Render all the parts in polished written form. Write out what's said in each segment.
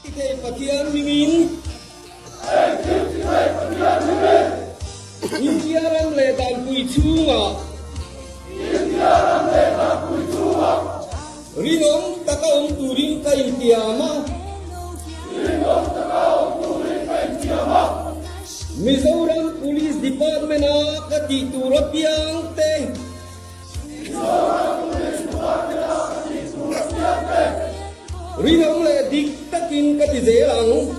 Tithei Pathian hmingin. Engkim tithei Pathian hmingin. India ram leh danpui chhungah. India ram leh danpui chhungah. Rinawm taka awm turin ka intiam a. Rinawm taka awm turin ka intiam a. Mizoram Police Department-a ka tih tur apiang te. Rinawm leh dik takin ka ti zel ang.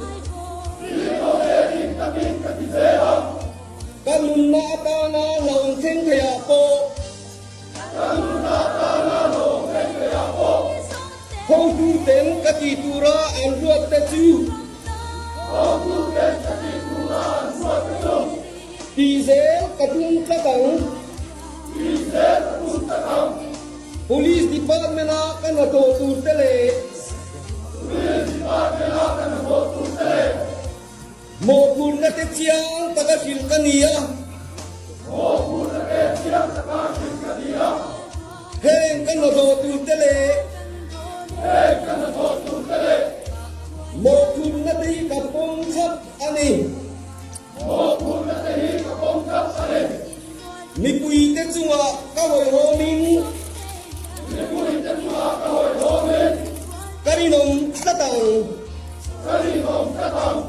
Ka nunna atana hlauhawm thleng theiah pawh. Hotuten ka tih tura an ruat te chu. Tih zel ka tum tlat ang. Tih zel ka tum tlat ang. Police Department a ka hnathawh tur te leh. Police Department a ka hnathawh tur te leh. Mawhphurhna te chiang taka hrilh ka ni a. Mawhphurhna te chiang taka hrilh ka ni a. Heng ka hnathawh tur te leh. Heng ka hnathawh tur te leh. Mawhphurhna te hi ka pawm thlap a ni. Mawhphurhna te hi ka pawm thlap a ni. Mipuite chungah ka hawihhawmin. Mipuite chungah ka hawihhawmin. Ka rinawm tlat ang. Ka rinawm tlat ang.